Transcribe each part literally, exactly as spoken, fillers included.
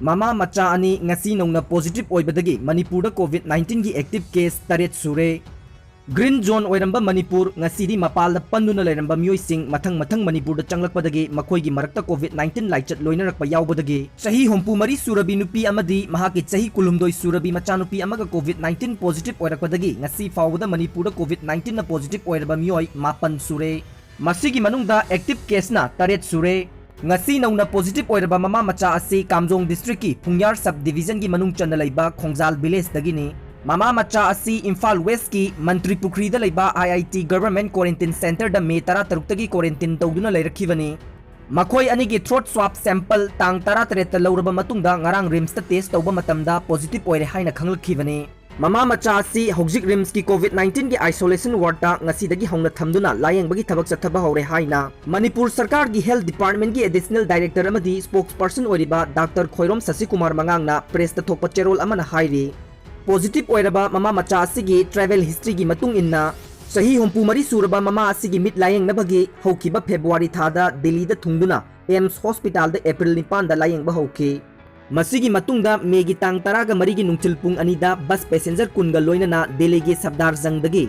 ꯃꯃꯥ ꯃꯆꯥ ꯑꯅꯤ ꯉꯁꯤ ꯅꯧꯅ positive ꯑꯣꯏꯕꯗꯒꯤ ꯃꯅꯤꯄꯨꯔꯗ COVID nineteenꯒꯤ active case ꯇꯔꯦꯠ ꯁꯨꯔꯦ꯫ Green zone ꯑꯣꯏꯔꯝꯕ ꯃꯅꯤꯄꯨꯔ ꯉꯁꯤꯗꯤ ꯃꯄꯥꯜꯗ ꯄꯟꯗꯨꯅ ꯂꯩꯔꯝꯕ ꯃꯤꯑꯣꯏꯁꯤꯡ ꯃꯊꯪ ꯃꯊꯪ ꯃꯅꯤꯄꯨꯔꯗ ꯆꯪꯂꯛꯄꯗꯒꯤ ꯃꯈꯣꯏꯒꯤ ꯃꯔꯛꯇ COVID nineteen ꯂꯥꯏꯆꯠ ꯂꯣꯏꯅꯔꯛꯄ ꯌꯥꯎꯕꯗꯒꯤ ꯆꯍꯤ ꯍꯨꯝꯐꯨ ꯃꯔꯤ ꯁꯨꯔꯕꯤ ꯅꯨꯄꯤ ꯑꯃꯗꯤ ꯃꯍꯥꯛꯀꯤ ꯆꯍꯤ ꯀꯨꯟꯍꯨꯝꯗꯣꯏ ꯁꯨꯔꯕꯤ ꯃꯆꯥꯅꯨꯄꯤ ꯑꯃꯒ COVID nineteen positive ꯑꯣꯏꯔꯛꯄꯗꯒꯤ ꯉꯁꯤ ꯐꯥꯎꯕꯗ ꯃꯅꯤꯄꯨꯔꯗ COVID nineteenꯅ positive ꯑꯣꯏꯔꯕ ꯃꯤꯑꯣꯏ ꯃꯥꯄꯟ ꯁꯨꯔꯦ꯫ ꯃꯁꯤꯒꯤ ꯃꯅꯨꯡꯗ active caseꯅ ꯇꯔꯦꯠ ꯁꯨꯔꯦ꯫ ꯉꯁꯤ ꯅꯧꯅ positive ꯑꯣꯏꯔꯕ ꯃꯃꯥ ꯃꯆꯥ ꯑꯁꯤ ꯀꯥꯝꯖꯣꯡ districtꯀꯤ ꯐꯨꯡꯌꯥꯔ sub divisionꯒꯤ ꯃꯅꯨꯡ ꯆꯟꯅ ꯂꯩꯕ ꯈꯣꯡꯖꯥꯜ villageꯗꯒꯤꯅꯤ꯫ ꯃꯃꯥ ꯃꯆꯥ ꯑꯁꯤ ꯏꯝꯐꯥꯜ Westꯀꯤ ꯃꯟꯇ꯭ꯔꯤ ꯄꯨꯈ꯭ꯔꯤꯗ ꯂꯩꯕ IIT Government Quarantine Centreꯗ ꯃꯦ ꯇꯔꯥꯇꯔꯨꯛꯇꯒꯤ quarantine ꯇꯧꯗꯨꯅ ꯂꯩꯔꯛꯈꯤꯕꯅꯤ꯫ ꯃꯈꯣꯏ ꯑꯅꯤꯒꯤ throat swab sample ꯇꯥꯡ ꯇꯔꯥꯇꯔꯦꯠꯇ ꯂꯧꯔꯕ ꯃꯇꯨꯡꯗ ꯉꯔꯥꯡ RIMSꯇ test ꯇꯧꯕ ꯃꯇꯝꯗ positive ꯑꯣꯏꯔꯦ ꯍꯥꯏꯅ ꯈꯪꯂꯛꯈꯤꯕꯅꯤ꯫ ꯃꯃꯥ ꯃꯆꯥ ꯑꯁꯤ ꯍꯧꯖꯤꯛ RIMSꯀꯤ COVID nineteenꯒꯤ isolation wardꯇ ꯉꯁꯤꯗꯒꯤ ꯍꯧꯅ ꯊꯝꯗꯨꯅ ꯂꯥꯌꯦꯡꯕꯒꯤ ꯊꯕꯛ ꯆꯠꯊꯕ ꯍꯧꯔꯦ ꯍꯥꯏꯅ ꯃꯅꯤꯄꯨꯔ ꯁꯔꯀꯥꯔꯒꯤ health departmentꯀꯤ additional director ꯑꯃꯗꯤ spokesperson ꯑꯣꯏꯔꯤꯕ ꯗꯥꯛꯇꯔ ꯈꯣꯏꯔꯣꯝ ꯁꯁꯤꯀꯨꯃꯥꯔ ꯃꯉꯥꯡꯅ pressꯇ ꯊꯣꯛꯄ ꯆꯦꯔꯣꯜ ꯑꯃꯅ ꯍꯥꯏꯔꯤ꯫ Positive ꯑꯣꯏꯔꯕ ꯃꯃꯥ ꯃꯆꯥ ꯑꯁꯤꯒꯤ travel historyꯒꯤ ꯃꯇꯨꯡ ꯏꯟꯅ ꯆꯍꯤ ꯍꯨꯝꯐꯨ ꯃꯔꯤ ꯁꯨꯔꯕ ꯃꯃꯥ ꯑꯁꯤꯒꯤ ꯃꯤꯠ ꯂꯥꯌꯦꯡꯅꯕꯒꯤ ꯍꯧꯈꯤꯕ February ꯊꯥꯗ ꯗꯤꯜꯂꯤꯗ ꯊꯨꯡꯗꯨꯅ AIIMS hospitalꯗ April ꯅꯤꯄꯥꯟꯗ ꯂꯥꯌꯦꯡꯕ ꯍꯧꯈꯤ꯫ ꯃꯁꯤꯒꯤ ꯃꯇꯨꯡꯗ ꯃꯦꯒꯤ ꯇꯥꯡ ꯇꯔꯥꯒ ꯃꯔꯤꯒꯤ ꯅꯨꯡꯊꯤꯜ ꯄꯨꯡ ꯑꯅꯤꯗ bus passenger ꯀꯨꯟꯒ ꯂꯣꯏꯅꯅ ꯗꯤꯜꯂꯤꯒꯤ ꯁꯐꯗꯔꯖꯪꯗꯒꯤ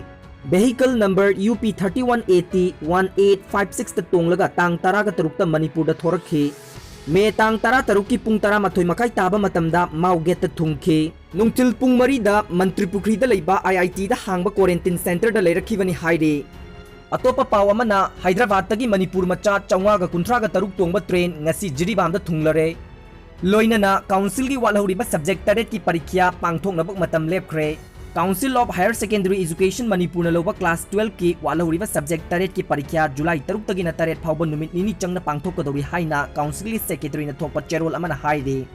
vehicle number UP thirty one AT one eight five sixꯇ ꯇꯣꯡꯂꯒ ꯇꯥꯡ ꯇꯔꯥꯒ ꯇꯔꯨꯛꯇ ꯃꯅꯤꯄꯨꯔꯗ ꯊꯣꯔꯛꯈꯤ꯫ ꯃꯦ ꯇꯥꯡ ꯇꯔꯥꯇꯔꯨꯛꯀꯤ ꯄꯨꯡ ꯇꯔꯥꯃꯥꯊꯣꯏ ꯃꯈꯥꯏ ꯇꯥꯕ ꯃꯇꯝꯗ ꯃꯥꯎ gateꯇ ꯊꯨꯡꯈꯤ꯫ ꯅꯨꯡꯊꯤꯜ ꯄꯨꯡ ꯃꯔꯤꯗ ꯃꯟꯇ꯭ꯔꯤ ꯄꯨꯈ꯭ꯔꯤꯗ ꯂꯩꯕ IITꯗ ꯍꯥꯡꯕ quarantine centreꯗ ꯂꯩꯔꯛꯈꯤꯕꯅꯤ ꯍꯥꯏꯔꯤ꯫ ꯑꯇꯣꯞꯄ ꯄꯥꯎ ꯑꯃꯅ, ꯍꯥꯏꯗ꯭ꯔꯕꯥꯗꯇꯒꯤ ꯃꯅꯤꯄꯨꯔ ꯃꯆꯥ ꯆꯥꯝꯃꯉꯥꯒ ꯀꯨꯟꯊ꯭ꯔꯥꯒ ꯇꯔꯨꯛ ꯇꯣꯡꯕ train ꯉꯁꯤ ꯖꯤꯔꯤꯕꯥꯝꯗ ꯊꯨꯡꯂꯔꯦ꯫ ꯂꯣꯏꯅꯅ councilꯒꯤ ꯋꯥꯠꯍꯧꯔꯤꯕ subject ꯇꯔꯦꯠꯀꯤ ꯄꯔꯤꯈ꯭ꯌꯥ ꯄꯥꯡꯊꯣꯛꯅꯕ ꯃꯇꯝ ꯂꯦꯞꯈ꯭ꯔꯦ꯫ Council of Higher Secondary Education ꯃꯅꯤꯄꯨꯔꯅ ꯂꯧꯕ class twelveꯀꯤ ꯋꯥꯠꯍꯧꯔꯤꯕ subject ꯇꯔꯦꯠꯀꯤ ꯄꯔꯤꯈ꯭ꯌꯥ ꯖꯨꯂꯥꯏ ꯇꯔꯨꯛꯇꯒꯤꯅ ꯇꯔꯦꯠ ꯐꯥꯎꯕ ꯅꯨꯃꯤꯠ ꯅꯤꯅꯤ ꯆꯪꯅ ꯄꯥꯡꯊꯣꯛꯀꯗꯧꯔꯤ ꯍꯥꯏꯅ councilꯒꯤ secretaryꯅ ꯊꯣꯛꯄ ꯆꯦꯔꯣꯜ ꯑꯃꯅ ꯍꯥꯏꯔꯤ꯫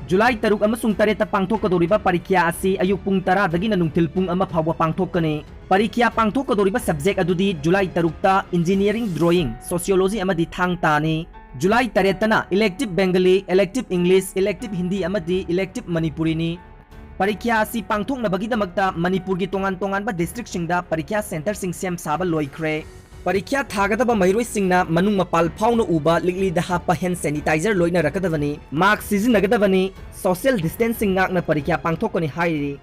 ꯖꯨꯂꯥꯏ ꯇꯔꯨꯛ ꯑꯃꯁꯨꯡ ꯇꯔꯦꯠꯇ ꯄꯥꯡꯊꯣꯛꯀꯗꯧꯔꯤꯕ ꯄꯔꯤꯈ꯭ꯌꯥ ꯑꯁꯤ ꯑꯌꯨꯛ ꯄꯨꯡ ꯇꯔꯥꯗꯒꯤꯅ ꯅꯨꯡꯊꯤꯜ ꯄꯨꯡ ꯑꯃ ꯐꯥꯎꯕ ꯄꯥꯡꯊꯣꯛꯀꯅꯤ꯫ ꯄꯔꯤꯈ꯭ꯌꯥ ꯄꯥꯡꯊꯣꯛꯀꯗꯧꯔꯤꯕ subject ꯑꯗꯨꯗꯤ ꯖꯨꯂꯥꯏ ꯇꯔꯨꯛꯇ Engineering Drawing, Sociology ꯑꯃꯗꯤ ꯊꯥꯡ ꯇꯥꯅꯤ꯫ ꯖꯨꯂꯥꯏ ꯇꯔꯦꯠꯇꯅ elective Bengali, elective English, elective Hindi ꯑꯃꯗꯤ elective ꯃꯅꯤꯄꯨꯔꯤꯅꯤ꯫ ꯄꯔꯤꯈ꯭ꯌꯥ ꯑꯁꯤ ꯄꯥꯡꯊꯣꯛꯅꯕꯒꯤꯗꯃꯛꯇ ꯃꯅꯤꯄꯨꯔꯒꯤ ꯇꯣꯉꯥꯟ ꯇꯣꯉꯥꯟꯕ districtꯁꯤꯡꯗ ꯄꯔꯤꯈ꯭ꯌꯥ centreꯁꯤꯡ ꯁꯦꯝ ꯁꯥꯕ ꯂꯣꯏꯈ꯭ꯔꯦ꯫ ꯄꯔꯤꯈ꯭ꯌꯥ ꯊꯥꯒꯗꯕ ꯃꯍꯩꯔꯣꯏꯁꯤꯡꯅ ꯃꯅꯨꯡ ꯃꯄꯥꯜ ꯐꯥꯎꯅ ꯎꯕ ꯂꯤꯛꯂꯤꯗ ꯍꯥꯞꯄ ꯍꯦꯟ ꯁꯦꯅꯤꯇꯥꯏꯖꯔ ꯂꯣꯏꯅꯔꯛꯀꯗꯕꯅꯤ, ꯃꯥꯁ꯭ꯛ ꯁꯤꯖꯤꯟꯅꯒꯗꯕꯅꯤ, ꯁꯣꯁꯤꯌꯦꯜ ꯗꯤꯁꯇꯦꯟꯁꯤꯡ ꯉꯥꯛꯅ ꯄꯔꯤꯈ꯭ꯌꯥ ꯄꯥꯡꯊꯣꯛꯀꯅꯤ ꯍꯥꯏꯔꯤ꯫